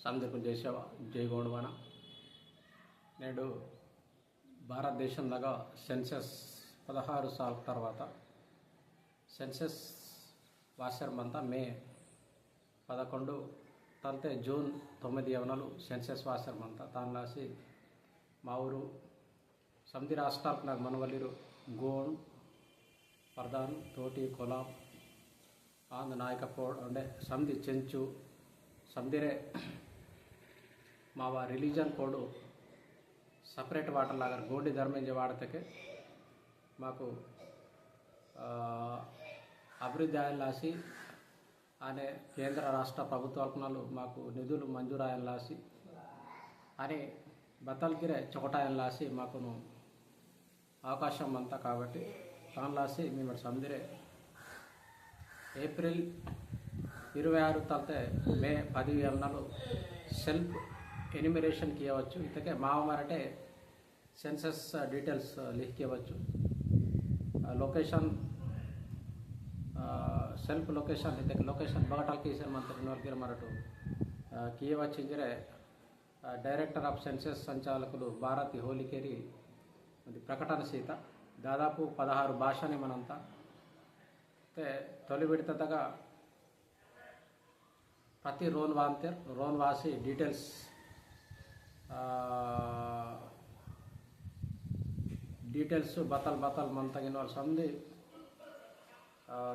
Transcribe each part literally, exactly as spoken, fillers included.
समदिरकुन जय सेवा, जय गोंडवाना। नेडु भारत देशम नगा census पदहारु साल तरवाता census वासर मंता। मे पदकोंडु तलते जून तोम्मिदि यवनलु census वासर मंता। तानलासी मा ऊरु समदि राष्ट्रालकनगा मनवलिरु गोंड, परधान, तोटी, कोलाम, आंद नायकपोड, अंडे समदि चेंचु, समदिरे मावा religion code separate वाटलागर गोंडी धर्मेंजे वाटतेके माकु, आ, अभिवृद्धि आयलासी आने केंद्र राष्ट्र प्रभुत्वालकनलु माकु निधुलु मंजूरायलासी आने बतलगिरे चोकटायलासी माकुनु अवकाशम मंता। काबट्टी तानलासी मीमट समदिरे एप्रिल इरवै आरु तलते मे पदि यवनलु self enumeration कियवच्चु। इतके माव मरटे census details लिखियवच्चु। आ, location, आ, self location इतके location बगटल कीसे मंता नोरगिर मरटु, आ, कियवच्चु इंजरे, आ, director of census संचालकुलु भारती होलिकेरी उंदी प्रकटन सीता। दादापु पदहारु भाषाने मनंता। ते तोली विडततगा प्रति रोन वांतेर, रोन वासी details, आ, details बतल बतल मंतगिन वाल समदि, आ,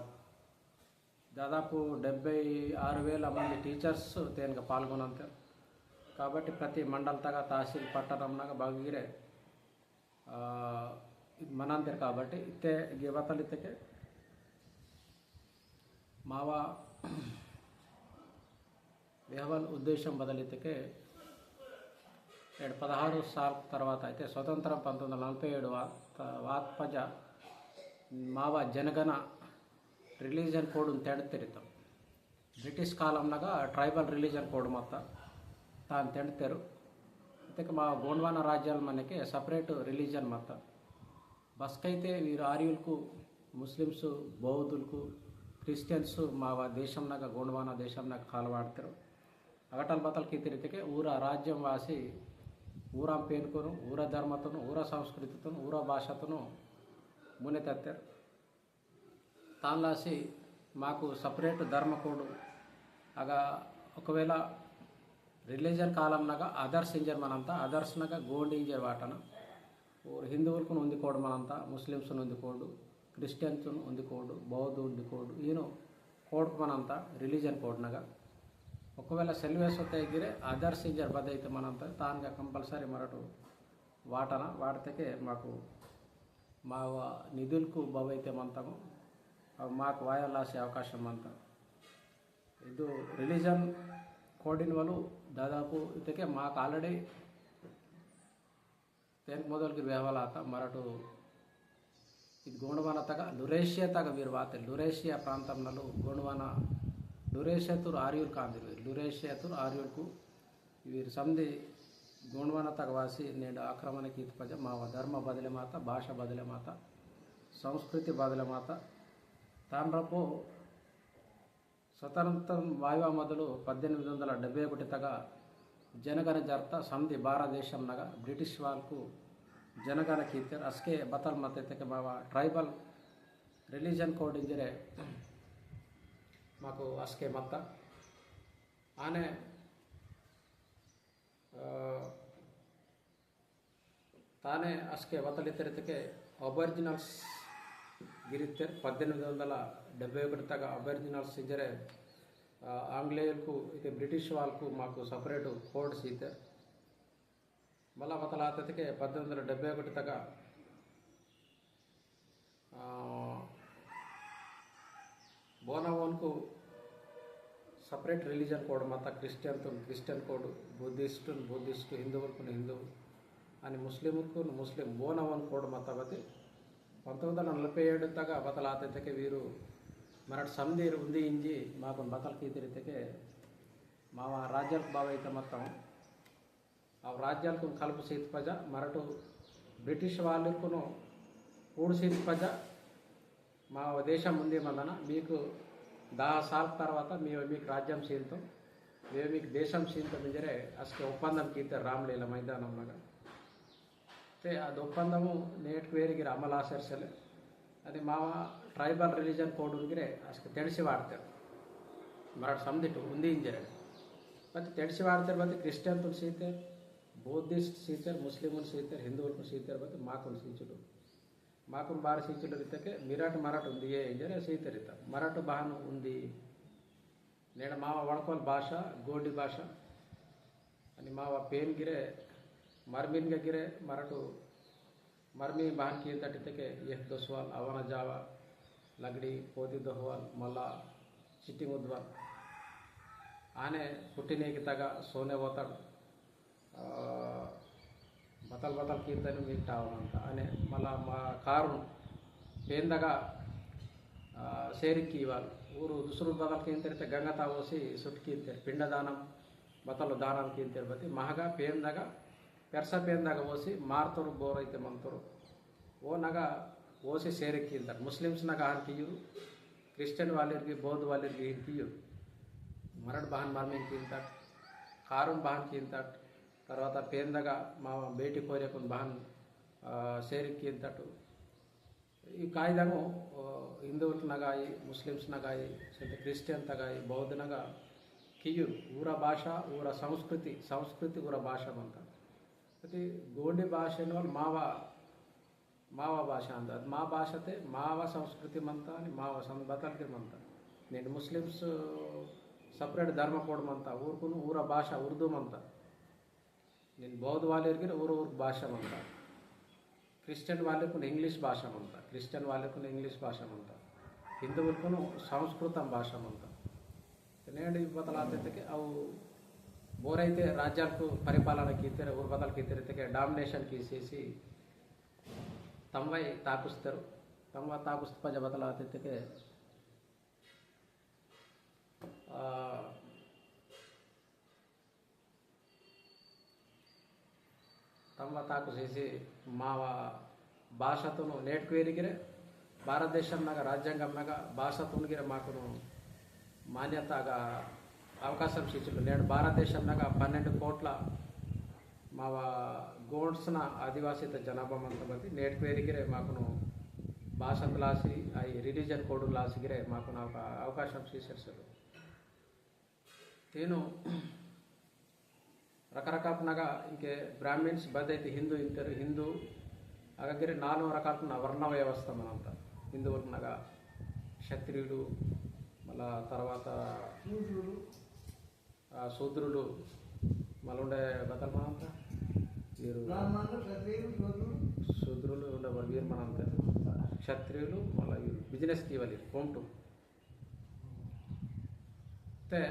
दादापु डेब्बै आरु वेल मंदि teachers तेनगा पाल्गोनंतेर। काबट्टी प्रति मंडल तगा तहसील पट्टणम नगा बगिरे आ, इद मनांतेर काबट्टी इत्ते गे बतल इत्तेके मावा वेहवल उद्देशम बदल इत्तेके एड पदहारु साल तरवाता इत्ते स्वतंत्र पंतोम्मिदि वंदला नलभै एडु वा-, वात पजा मावा जनगणना religion code उन तेंडतेरितम। British कालम नगा tribal religion code मत्ता तान तेंडतेरु। इत्तेके मा गोंडवाना राज्याल मनके separate religion मत्ता। बसकैते वीर आर्युलकु, मुस्लिम्स, बौद्धुलकु, Christians मावा देशम नगा, गोंडवाना देशम नगा काल वाड़तेरु। अगटल बतल कीतेर इत्तेके ऊरा राज्यम वासी, ऊरा पेनकुनु, ऊरा धर्मतुनु, ऊरा संस्कृतितुनु, ऊरा भाषातुनु मुने तत्तेरु। तानलासी माकु separate धर्म code अगा ओकवेला religion column नगा others इंजर मनंता, others नगा गोंडी इंजर वाटना। और हिंदुवुलकुन उंदी code मनंता, मुस्लिम्सुन उंदी code, Christianसुन उंदी code, बौद्ध उंदी code, ईनो code मनंता religion code नगा। ओकवेला सेल्वेस होते गिरे others इंजर बदैते मनंता, तानगा compulsory मरटु वाटना, वाटतेके माकु मावा निधुलकु बवैते मंतमो, अव माकु वायलासी अवकाशम मंता। इदु religion code इन वलु दादापु इत्तेके माकु already तेन मोदल गिर वेहवल आता मरटु इद गोंडवाना तगा, लुरेशिया तगा वीर वाते, लुरेशिया प्रांतम नलु गोंडवाना, लुरेशिया तुर आर्युल कांदिर वीर, लुरेशिया तुर आर्युलकु वीर समदि गोंडवाना तगा वासी नेंड आक्रमण कीत पजा मावा धर्म बदले माता, भाषा बदले माता, संस्कृति बदले माता। तान रपो स्वतंत्रम वायवा मोदलु पद्देनिमिदि वंदला डेब्बै ओकटि तगा जनगणना जरता। समदि भारतदेशम नगा British वालकु जनगणना कीतेर। असके बतल मत्ता इत्तेके मावा tribal religion code इंजरे माकु असके मत्ता। आने, अ, ताने असके बतल इत्तेर इत्तेके Aboriginals गिर इत्तेर पद्देनिमिदि वंदला डेब्बै ओकटि तगा Aboriginals इंजरे, अ, आंग्लेयुलकु इत्ते British वालकु माकु separate code सीतेर। मला बतल आता इत्तेके पद्देनिमिदि वंदला डेब्बै ओकटि तगा आ, बोनावोनकु separate religion code मत्ता, Christian तुन Christian code, Buddhist तुन Buddhist, हिंदुवुलकुन हिंदू, अनि मुस्लिमकुन मुस्लिम बोनावोन code मत्ता बती। पंतोम्मिदि वंदला नलभै एडु तगा बतल आता इत्तेके वीरु मरट समदीर उंदी इंजी माकुन बतल कीतेर इत्तेके मावा राज्यालकु बवैते मत्तम। अव राज्यालकुन कलप सीत पजा, मरटु British वालिरकुनु कूड सीत पजा, मा देशम उंदी मंदना, मीकु दहा साल तरवाता मी, मीकु राज्यम सींतु। वेमिक देशम सींत मिंजरे अस्के ओप्पंदम कीते रामलीला मैदानम नगा। ते अद ओप्पंदमु नेट क्वेरी गिर अमल आसेर सेले। अदि मावा tribal religion code उनगिरे अस्के तेड़सी वाड़तेर। मराठ समझिट उंदी इंजरे। बत तेड़सी वाड़तेर बत Christian तुन सीतेर, Buddhist सीतेर, मुस्लिम उन सीतेर, हिंदू उन सीतेर बत माकुन सीचुडु। माकुन बार सीचुडु रितके मिराट मराठ उंदी ये इंजरे सीतेर इता। मराठ बहान उंदी। नेड़ मावा वड़कोल भाषा, गोंडी भाषा। अनि मावा पेन गिरे, मरमिन गे गिरे, मरटु, मरमी बहान कींतट इतके, यह दोसवाल, अवना जावा, लगड़ी, पोती दोहवाल, मला, चिटिंग उद्वाल। आने पुट्टिने की तगा सोने वोतड़, आ, बतल बतल कींतन मीटावनंत। अने मला मा कारुन पेंदगा, आ, सेरिक कीवाल। ऊरु दुसरू बतल कींतेर ते गंगा तावोसी सुट कींतेर। पिंडदानम बतल दानम कींतेर बती महगा पेंदगा, पेरसा पेंदगा ओसी मारतोर बोरैते मंतोर। ओ नगा ओसी सेरिक कींतट। Muslims नगा हन कियुरु, Christian वालेर की, बौद्ध वालेर की हन कियुरु। मरड़ बहन मरमिंग कींतट, कारुन बहन कींतट, तरवाता पेंदगा मा बेटी कोरेकुन बहन, आ, सेरिक कींतट। ई कायदांगो, आ, हिंदुवुल नगाई, Muslims नगाई, सेंते Christian तगाई, बौद्ध नगा कियुरु, ऊरा भाषा, ऊरा संस्कृति, संस्कृति ऊरा भाषा मंता। अति गोंडी भाषा इनवाल मावा, मावा भाषा अंद। अद मा भाषा ते मावा संस्कृति मंता अनि मावा सं-, बतल के मंता। नेंड Muslims separate धर्म code मंता, ऊरकुन ऊरा भाषा उर्दू मंता। नेंड बौद्ध वालेर गिर ऊर ऊर भाषा मंता। Christian वालेकुन English भाषा मंता। Christian वालेकुन English भाषा मंता। हिंदुवुलकुन संस्कृतम भाषा मंता। ते नेंड इव बतलाते तके अव बोरैते राज्यालकु परिपालन कीतेर, ऊर बतल कीतेर तके domination कीसेसी तमवै ताकुस्तेर। तमवा ताकुस्त पजा बतलाते तके, आ, तमवा ताकुसेसी मावा भाषातुनु नेटकु वेरिगिरे भारत देशम नगा राज्यांगम नगा भाषातुनु गिरे माकुनु मान्यतागा अवकाशम सीचुलु। नेंड भारत देशम नगा पन्नेंडु कोट्ला मावा गोंड्सना आदिवासीत जनाभा मंता बती नेटकु वेरिगिरे माकुनु भाषात लासी आई religion code लासी गिरे माकुनु अवका-, अवकाशम सीसेरसलु। तेनु रकरकाप नगा इंके Brahmins बदैते हिंदू इंतेर, हिंदू अगगिरे नालुगु रकालकुन वर्ण व्यवस्था मनंता। हिंदुवुल नगा क्षत्रियुलु, मला तरवाता शूद्रुलु। आ, शूद्रुलु, मलुंडे बतल मनंता। वीरु ब्राह्मणुलु, क्षत्रियुलु, शूद्रुलु। शूद्रुलु उंडे वर वीर मनंता। क्षत्रियुलु, मला वीरु business कीवली, कोमटु। ते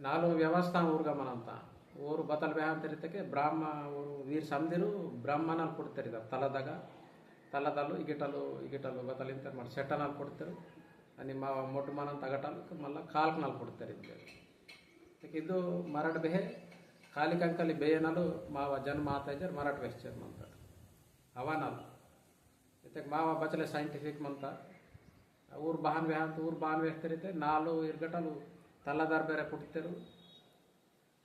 नालुगु व्यवस्था ऊरगा मनंता। ऊरु बतल बेहान तेरितके ब्राह्म, ऊरु वीर समदिरु ब्राह्मणल पुड़तेरिता। तलदगा, तलदलु, इगिटलु, इगिटलु बतल इंतेर मर सेटनल पुड़तेरु। अनि मावा मोटु मनंता अगटलु, मल्ला कालकनल पुड़तेरितेरु। ते किदु मरट बेहे, काली कंकली बेयनलु मावा जन्म आता इंजेर मरट वेस्चेर मंता। अवानल। इतक मावा बचले scientific मंता। ऊर बहान वेहान तो ऊर बहान वेहतेरिते नालु इरगटलु तलदर बेरे पुटतेरु।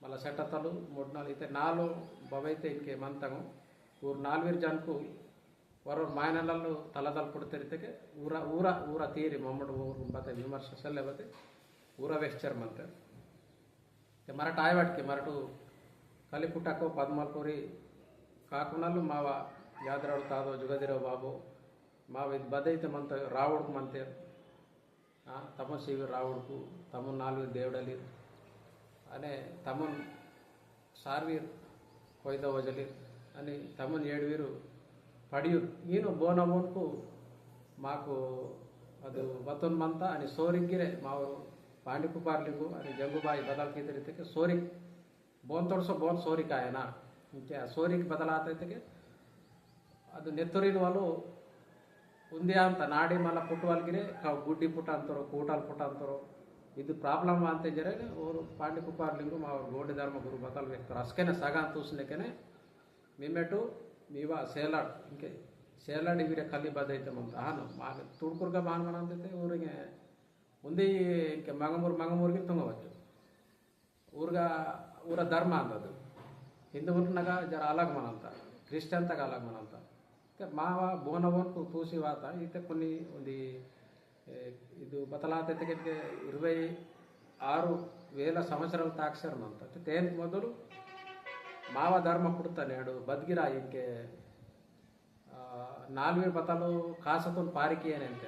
मला सेटतलु मुडनल इते नालु बबैते इनके मंतंगु। ऊर नालवीर जनकु वरोर मायनलु तलदल पुटतेरितेके ऊरा, ऊरा, ऊरा theory मम्मड़ ऊर बते विमर्श सेल्ले बते ऊरा वेहचेर मंतेर। ते मरट आयवाटके मरटु कलिपुटको पद्मलपुरी काकुनलु मावा यादराव तादो जुगदिराव बाबो मावा इद बदैते मंत रावुडक मंतेर। आ, तमन सीवी रावुडकु, तमन नालुवी देवडलीर। अने तमन सारवीर कोइदा वजलीर। अने तमन एडवीरु पड़ियुर। ईनु बोना बोनकु माकु अदु बतन मंता अनि सोरिगिरे मावरु पांडी कुपार लिंगु अनि जंगुबाई बदल कीतेर इतेके सोरिक बोन तोड़सो बोन सोरिक आयना। इंके आ सोरिक बदल आता इतेके अदु नेत्तुरिन वालु उंदिया अंत नाडी मला पुटवाल गिरे का गुड्डी पुटांतरो, कूटाल पुटांतरो। इदु problem वांते जरे ओरु पांडी कुपार लिंगु मावरु गोंडी धर्म गुरु बतल वेहतोर। अस्केने सगा तूसनेकेने मिमेटु मीवा सेलाड, इंके सेलाड इविरे कली बदैते मंत। आनो, मागे तुड़कुरगा बान मनंते ते ऊरिगे उंदी इंके मंगमूर, मंगमूर गिर तुंगवच्चु। ऊर उरा धर्म अंददु। हिंदुवुल नगा जरा अलग मनंता, क्रिश्चियन तगा अलग मनंता। ते मावा बोनवोन तू-, तूसी वाता, इते कोनी उंदी, ए, इदु बतलाते तेके इरवै आरु वेला संवत्सराल ताक्सर मंता। ते तेन मोदलु मावा धर्म पुड़ता नेडु बदगिरा इंके, आ, नालुवे बतलु कासतुन पारिकियन एंते।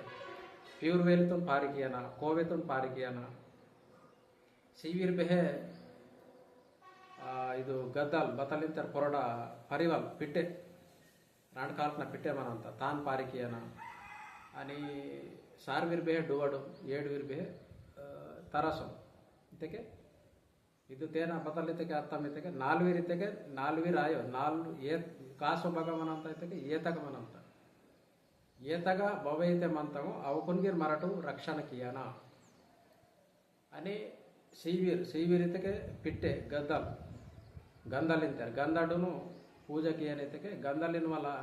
प्यूर वेलितुन पारिकियना, कोवेतुन पारिकियना। सीवीर बेहे, आ, इदु गद्दाल बतलिंतर पोरडा परिवाल पिट्टे, रांड कालकना पिट्टे मनंता, तान पारिकियना। अनि सारवीर बेहे डुवडु, एडवीर बेहे, आ, तरसो। इतके, इदु तेना बतल इतके अर्थम इतके, नालवीर इतके, नालवीर आयो, नाल, ये कासो बगा मनंता इतके, ये तक मनंता। ये तगा बवैते मंतमो, अवकुनगिर मरटु रक्षण कियना। अनि सीवीर, सीवीर इतके पिट्टे गद्दल, गंदल इंतेर, गंदडुनु पूजा कियन इतके गंदलिन वाला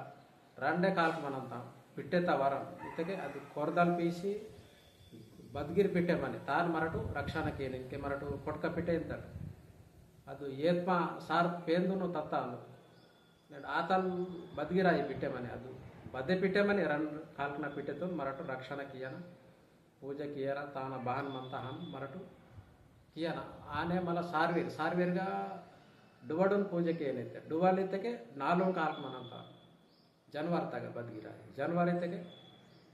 रंडे काल्क मनंता, पिट्टे ता वरम इतके अदि कोरदल पीसी बदगिर पिट्टे मने, तान मरटु रक्षण कियन, इनके मरटु कोटक पिट्टे इंतट। अदु येत्मा सार पेंदुनु तत्तालु। नेड आतल बदगिराई पिट्टे मने अदु। बदे पिट्टे मने रंड काल्कना पिट्टेतुन मरटु रक्षण कियना। पूजा कियरा ताना बहन मंता हन मरटु कियना। आने मला सारवीर, सारवीरगा डुवडुन पूजा कियन इत्ते। डुवल इत्तेके नालुंग काल्क मनंता। जनवर तगा बदगिराई। जनवर इत्तेके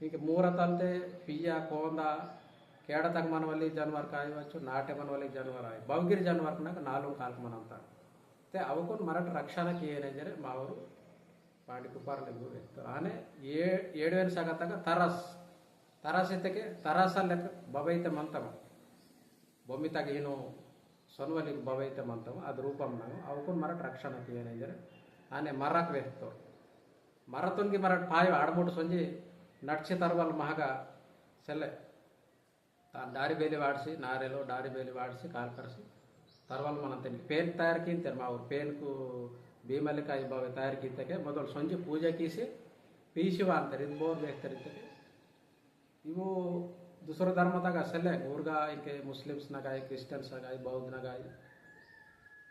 इंके मूरा तलते पिया, कोंदा, केड़ा तक मनवली जनवर कायवच्चु, नाटे मनवली जनवर आई। बवगिर जनवर नगा नालुंग काल्क मनंता। ते अवकुन मरट रक्षण कियने जरे मावरु पांडी कुपार लिंगु वेहतोर। आने ए-, एडवेन सगतगा तरस, तरस इत्तेके तरस लेक बबैते मंतम। बोमितग इनु सोनवलिक बबैते मंतम, अद रूपम नंग, अवकुन मरट रक्षण कियने जरे। आने मरक वेहतोर। मरतुन की मरट पायो आड़मुट सोंजी नटची तरवल महगा सेले। तान डारी बेली वाड़सी, नारेलो डारी बेली वाड़सी, काल करसी, तरवाल मनंतेन पेन तयार कींतेर मावोर पेनकु भीमलिकाई बावे तयार कीतेके मोदल सोंजी पूजा कीसी, पीसी वांतेर, इद बोर वेहतेर इत्तेके। इवो दूसरो धर्म तगा सेले, ऊरगा इंके Muslims नगाई, Christians नगाई, बौद्ध नगाई,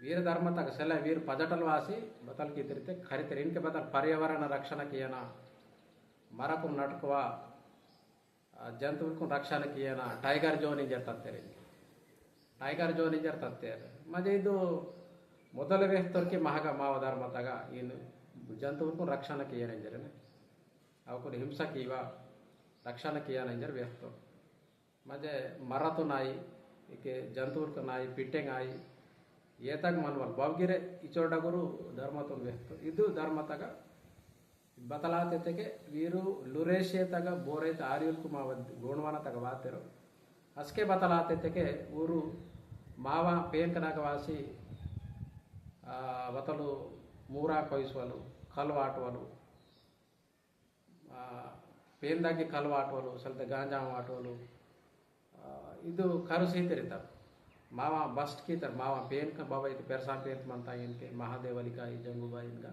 वीर धर्म तगा सेले, वीर पजटल वासी, बतल कीतेर इत्ते, खरीतेर इनके बतल पर्यावरण रक्षण कियना, मरकुन नटकवा, आ, जंतुवलकुन रक्षण कियना tiger zone इंजर तत्तेर। Tiger zone इंजर तत्तेर। मजे इदु मोदल वेहतोर की महगा माव धर्म तगा इन जंतुवलकुन रक्षण कियना इंजर ने। अवकुन हिंसा कीवा रक्षण कियना इंजर वेहतोर। मजे मरतु नाई, इके जंतुवलकु नाई, पिट्टेंग आई, येतक मनवल। बावगिरे इचोर डगुरु धर्मतुन वेहतोर। इदु धर्म तगा बतलाते तेके वीरु लुरेशिया तगा बोरैते आर्युलकु माव गोंडवाना तगा वातेरो। असके बतलाते तेके ऊरु मावा पेंकनाग वासी, आ, बतलु मूरा कोइसवलु, कलवाटवलु, आ, पेंदागी कलवाटवलु, सलते गांजा वाटवलु, आ, इदु करुसीतेर इत्ता। मावा बस्ट कीतेर, मावा पेनक बाबा इत्ते पेरसा पेनक मंता इनके महादेवलिका ई जंगुबाई इनका।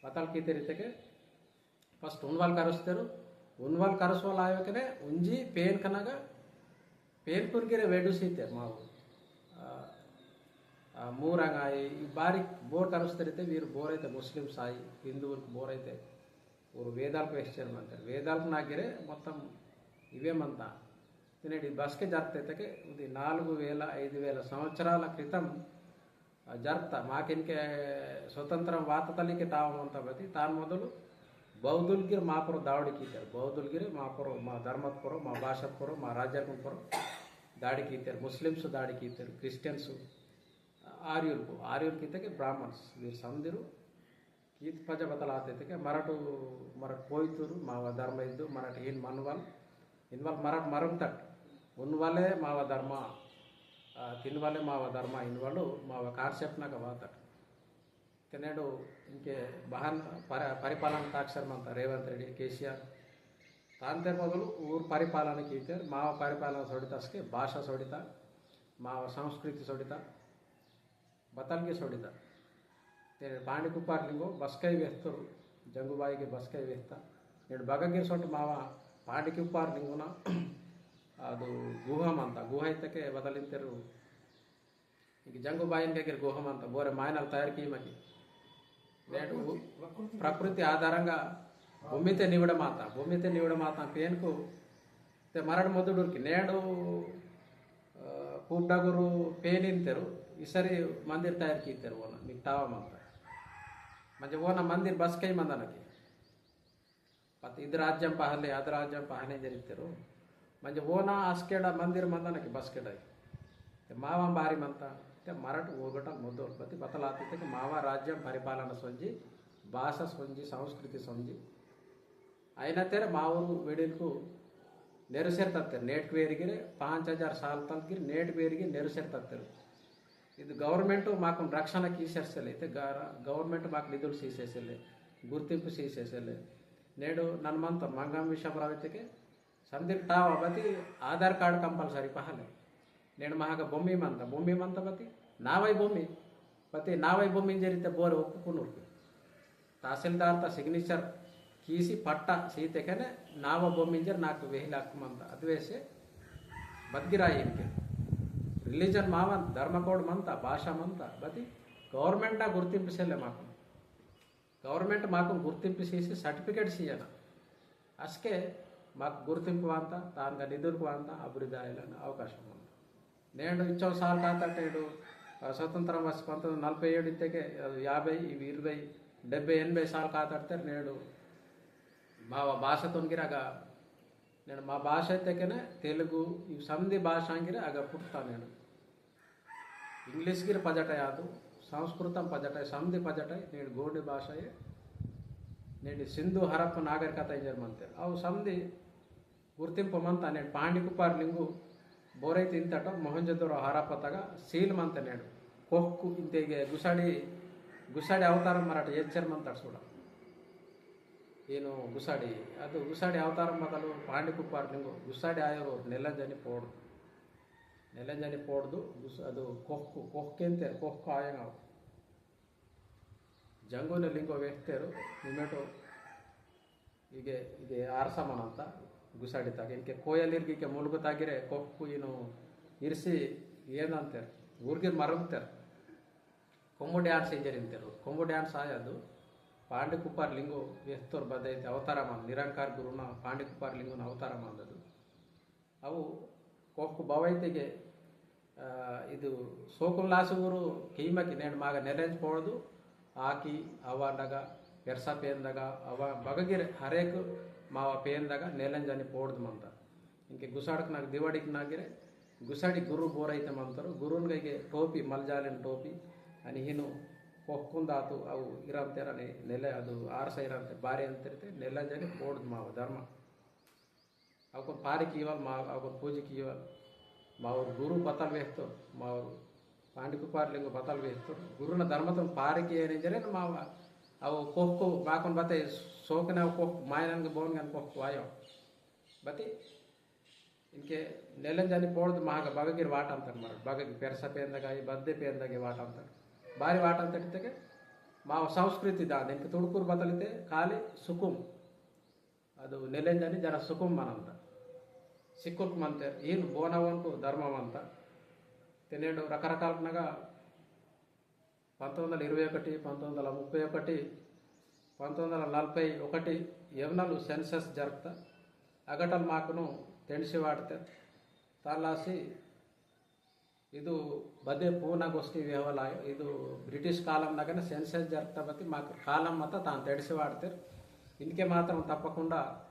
बतल कीतेर इत्तेके, first उनवाल करुस्तेर, उनवाल करुसवाल आयोकने उंजी पेनकनगा, पेनकुन गिरे वेडुसीतेर मावो। आ, आ, मूरंग आई, ई बारी बोर करुस्तेर इत्ते, वीर बोरैते Muslims आई, हिंदुवुलकु बोरैते, ऊरु वेदालकु वेहचेर मंतेर। वेदालकु नागिरे मोत्तम इवे मंता। तिनेडी बसके जरते इत्तेके उंदी नालुगु वेला, ऐदु वेला संवत्सराल क्रितम, आ, जरता। माकिनके स्वतंत्रम वाततलिके ताव मंता बती, तान मोदलु बौद्धुलगिर मापुर दावड़ी कीतेर। बौद्धुलगिर मापुर, मा धर्मतपुर, मा भाषातपुर, मा राज्यकुनपुर दाड़ी कीतेर। Muslims दाड़ी कीतेर, Christians, आर्युलकु, आर्युलकु इत्तेके Brahmins, वीर समदिरु कीत पजा बतलाते इत्तेके मरटु, मरट पोइतुरु, मावा धर्म इद्दु, मरट हीन मनवल, इनवल मरट मरुंगतट, उनवले मावा धर्म, आ, तिनवले मावा धर्म, इनवलु मावा concept नगा वातट। तेनेडु इंके बहन पर-, परिपालन ताक्षर मंता रेवंत रेड्डी, केसीआर, तांतेर मोदलु ऊर परिपालन कीतेर, मावा परिपालन सोडिता असके, भाषा सोडिता, मावा संस्कृति सोडिता, बतलगे सोडिता। तेरे पांडी कुपार लिंगो बसकई वेहतोर, जंगुबाईगे बसकई वेहता। नेड बगगिर सोट मावा पांडी कुपार लिंगोना अदु गुहा मंता। गुहा इत्तेके बतलिंतेरु जंगुबाईन के गिर गोहम अंत बोरे मायनल तयार की मकी। नेडु प्रकृति आधारंगा भूमिते निवड़ माता, भूमिते निवड़ माता पेनकु ते मरड़ मदुडुरकी नेडु, अ, खूब डगुरु पेन इंतेरु, इसरी मंदिर तयार कीतेरु ओना, निकटावा मंता। मंजे ओना मंदिर बसकई मंदनकी। पत इद राज्यम पहले, अद राज्यम पहले जरितेरु। मंजे ओना अस्केड़ा मंदिर मंदनकी बसकेड़ा। ते मावा बारी मंता, ते मरट ओगटल मुद्दोल पति बतलाती ते मावा राज्यम परिपालन सोंजी, भाषा सोंजी, संस्कृति सोंजी। आइना तेरे मावोर वेडिलकु नेरुसेर तत्तेर, नेटकु वेरिगिरे पाँच हजार साल तलगिर नेटकु वेरिगिर नेरुसेर तत्तेर। इद government माकुन रक्षण कीसेर सेले, इते गा-, government माकु निधुल सीसेर सेले, गुर्तिंपु सीसेर सेले। नेडु नन मंतोर मंगम विषयम राव इतेके संदिर टावा बती आधार card compulsory पहले। नेडु महाग बोम्मी मंता, बोम्मी मंता बती नावई बोम्मी, बती नावई बोम्मी इंजेर इते बोरे ओप्पुकुनुर। तहसीलदार ता signature कीसी पट्टा सीतेकने नावा बोम्मी इंजेर नाकु वेहिला हक्कु मंता। अद्वेसे बदगिराई इनके। Religion मावन, धर्म code मंता, भाषा मंता, बती government ना गुर्तिंपु सेले माकुन। Government माकुन गुर्तिंपु सीसी certificate सीयना। अस्के माकु गुर्तिंपु वांता, तानगा निधुलकु वांता, अभिवृद्धि आयलन अवकाशम वांता। नेंडु इच्चो साल कातट नेंडु, अ, स्वतंत्रम वस पंतोम्मिदि वंदला नलभै एडु इत्तेके, अ, याभै, इवि इरवै, डेब्बै, एनभै साल कातट तेर नेंडु मावा भाषा तोन गिर अगा, नेंडु मा भाषा इत्तेकेने तेलुगु, इवि संधि भाषा गिर अगा पुट्टा नेंडु। English गिर पजटय आदु, संस्कृतम पजटय, संधि पजटय, नेंडु गोंडी भाषाये, नेंडु सिंधु हरप्पा नागरिकता इंजेर मंतेर। अवु संधि गुर्तिंपु मंता। नेंडु पांडी कुपार लिंगु बोरैते इंतटो मोहनजोदड़ो हरप्पा तगा seal मंता नेंडु। कोहकु इंतेगे गुसाडी, गुसाडी अवतारम मरट एच्चेर मंता सूड़ा। ईनु गुसाडी, अदु गुसाडी अवतारम बदलु पांडी कुपार लिंगु गुसाडी आयोर नेलंजनी पोड़। नेलंजनी पोड़दु गुस-, अदु कोहकु, कोहकेंतेर, कोहकु आयंगा। जंगुन लिंगो वेहतेरु, निमेटो इगे, इगे आरसा मनंता गुसाडी तागे। इनके कोयलिरगी के मुलुगु तागिरे कोहकु इनु इरसी येंदंतेर, ऊरगिर मरुंगतेर। कोंबु dance इंजेर इंतेरु। कोंबु dance आयदु, पांडी कुपार लिंगो वेहतोर बदैते अवतारमान, निरंकार गुरुना पांडी कुपार लिंगोन अवतारमांददु। अवु कोहकु बवैतेगे, आ, इदु सोकुन लासुगुरु कीमकी नेंडु मागा नेलेंज पोड़दु, आकी अवांडगा, पेरसा पेंदगा, अवा बगगिरे हरेक मावा पेंदगा नेलेंज अनि पोड़दु मंता। इंके गुसाड़क नाग दिवाड़िक नागिरे, गुसाड़ी गुरु बोरैते मंतोर, गुरुन गैगे टोपी, मलजालिन टोपी, अनि हिनु कोहकुन दातु अवु इरंतेर अनि नेले अदु आरसा इरंते बारी अंतेरते नेलेंज अनि पोड़दु मावा धर्म। अवकुन पारी कीवल, मा-, अवकुन पूजी कीवल। मावोर गुरु बतल वेहतोर, मावोर पांडी कुपार लिंगो बतल वेहतोर। गुरुना धर्मतुन पारी कियना इंजेरे मावा, अवु कोहकु माकुन बते सोकने अवु कोहकु मायनन के बोन गन कोहकु आयो। बती इनके नेलेंज अनि पोड़दु मागा बगगिर वाटंतर मर, बगगिर पेरसा पेंदगा, बद्दे पेंदगा वाटंतर। बारी वाटंतर इत्तेके मावा संस्कृति दाद, इनके तुड़कुर बतलिते खाली सुकुम। अदु नेलेंज अनि जरा सुकुम मनंता। सिक्कुर्क मंतेर, ईन बोनावनकु धर्म मंता। तेनेंडु रकरकालनगा पंतोम्मिदि वंदला इरवै ओकटि, पंतोम्मिदि वंदला मुप्पै ओकटि, पंतोम्मिदि वंदला नलभै ओकटि एवनलु census जरगता। अगटल माकुनु तेंडसी वाटतेर। तालासी इदु बदे पूना गोष्ठी वेहवलायो। इदु British कालम नगने census जरगता बती माकु कालम मत्ता तान तेंडसी वाटतेर। इनके मात्रम तप्पकुंडा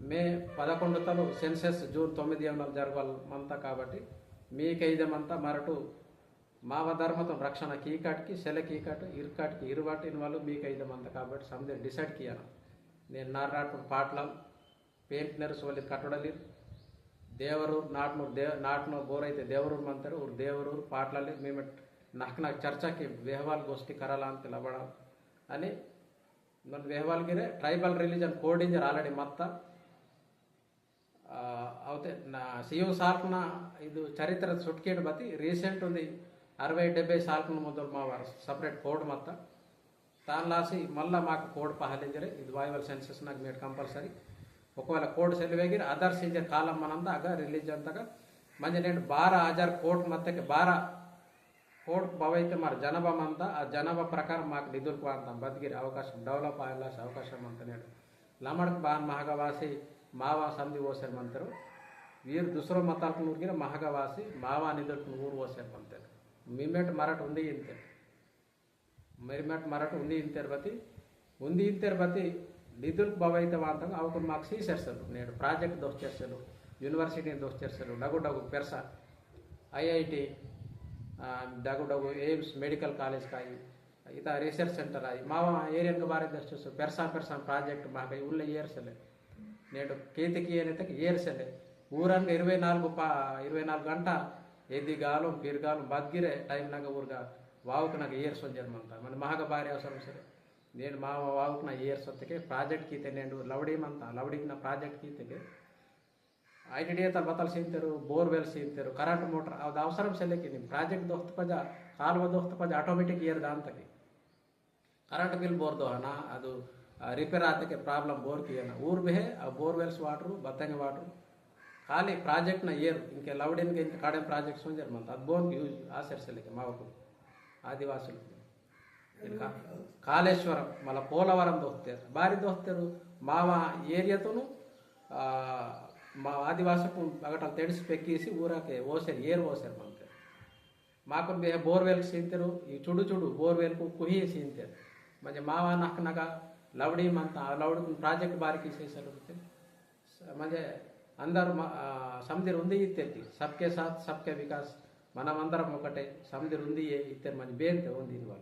मे पदकोंडु तलु census June तोम्मिदि एवनल जरगवल मंता काबट्टी मीकैदे मंता मरटु मावा धर्मतुन रक्षण कीकटकी, सेले कीकट, इरकटकी, इरवट इनवलु मीकैदे मंता काबट्टी समदे decide कियाना। नेन नार नाटपुर पाटलाल पेंट नेरसोली कटोडलिर, देवरूर नाटनूर दे-, नाटनूर बोरैते देवरूर मंतेर, ऊर देवरूर पाटलाले मेमेट नखना चर्चा के वेहवाल गोष्ठी कराला अंत लबड़ा। अनि नन वेहवाल गिरे tribal religion code इंजर already मत्ता। आ, अवते ना सीओ साल्कना इदु चरित्र सुटकेड बती recent उंदी अरवै डेब्बै साल्कन मोदल मावार separate code मत्ता। तान लासी मल्ला माक code पहले इंजरे, इद वायुवल census नग मेड compulsory। ఒకవేళ code సెలివేగిరి others इंजर column मनंदा अगा religion तगा मंजे नेंड बारह हजार code मत्तेके बारह कोड बवैते मार जनाबा मंता, आ जनाबा प्रकार माक निधुलकु वांता बदगिर अवकाशम, develop आयलास अवकाशम मंता नेडु। लमड़क बान महगवासी मावा संधि ओसेर मंतरु। वीर दूसरो मतालक नूर गिर महगवासी मावा निधुलक नूर ओसेर मंतरु। मिमेट मरट उंदी इंते। मिमेट मरट उंदी इंतेर बती, उंदी इंतेर बती निधुलक बवैते वांतंग अवकुन माक सी सेरसलु। नेडु project दोस सेरसलु, university दोस सेरसलु, डगु डगु पेरसा, IIT, आ, डगु डगु AIIMS medical college काई, इता research center आई, मावा area के बारे दस चुसु, पेरसा पेरसा project माका उल्ले येरसले। नेडु केतिकी एनेतक येरसले। ऊरंग इरवै नालुगु पा-, इरवै नालुगु गंटा एदि गालुम, पीर गालुम, बदगिरे time नग ऊरगा वावक नग येरसोन जर्मंता। मन महग बारी अवसरम सले। नेडु मावा वावक ना येरसोतके project कीते नेडु लवड़ी मंता, लवड़ी ना project कीतेके ITDA तल बतल सींतेरु, borewell सींतेरु, current motor, अद अवसरम सेले किनी। Project दोस्त पजा, कालवा दोस्त पजा automatic येर दांतके। Current bill बोर दो हना, अदु, आ, repair आतेके problem बोर कियना। ऊर बेहे, आ, borewells water, बतंगे water। खाली project ना येर, इंके लवड़िन के इंके काड़े project सोंजर मंता, अद बोन use आसेर सेले के मावकु। आदिवासी लोग। इनका कालेश्वरम, मला पोलावरम दोस्तेर। बारी दोस्तेरु, मावा area तोनु, आ, मा आदिवासी कुन अगटल तेड़स पेकीसी ऊरा के ओसेर, येर ओसेर मंते। माकुन बेहे borewell सींतेरु, ई चुडु चुडु borewell कु कुही सींतेरु। म्हणजे मावा नक नगा लवड़ी मंता, आ लवड़ी कुन project बारी कीसे सलुते। स-, म्हणजे अंदर म-, आ, समदिर उंदी इत्तेर की, सबके साथ सबके विकास, मनम अंदर मोकटे, समदिर उंदी ये इत्तेर म्हणजे बेन ते उंदी इनवाल।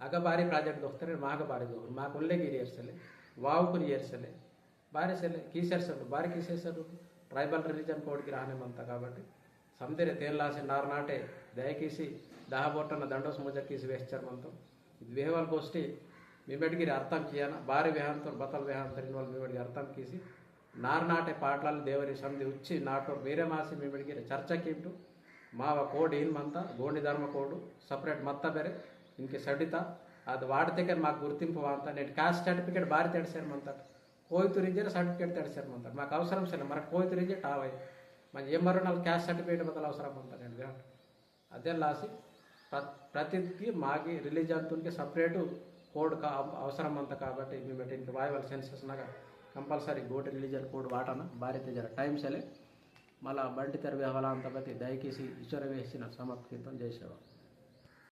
अगा बारी project दोस्तेर, माग बारी दोहर, माक उल्ले गिरी एरसले, वाव कुन एरसले, बारी सेले, कीसेर सलु, बारी कीसेर सलु, tribal religion code की रहने मनता काबट्टी, समदिरे तेन लासे नार नाटे, दयकीसी, दहा बोटन दंडोस मुजक कीसी वेहचर मनतो। इद वेहवाल गोष्ठी, मिमेट गिरी अर्थम कियाना, बारी वेहांतर, बतल वेहांतर इनवाल मिमेट गिरी अर्थम कीसी, नार नाटे पाटलाल देवरी समदि उच्ची नाटो बेरे मासी मिमेट गिरी चर्चा कीमटु, मावा code इन मनता, गोंडी धर्म code, separate मत्ता बेरे, इनके सडिता, अद वाड़तेके माक गुर्तिंपु वांता, नेट caste certificate बारी तेड़सेर मनता, कोयतुर इंजेर certificate तेड़सेर मंता। माक अवसरम सेले, मरक कोयतुर इंजेर टावय। मंजे एमरो नल caste certificate बतल अवसरम मंता नेंड बिहाट। अदेन लासी प्र-, प्रतिनिधि मागी religion तुनके separate code का अव-, अवसरम मंता काबट्टी, मी बेटे इनके वायवल census नगा compulsory गोट religion code वाटाना, बारी ते जरा time सेले। मला बंटी तेरवे हवाला अंता बती दयकीसी इचोर वेहचिना समाप्त कींतोन। जय सेवा।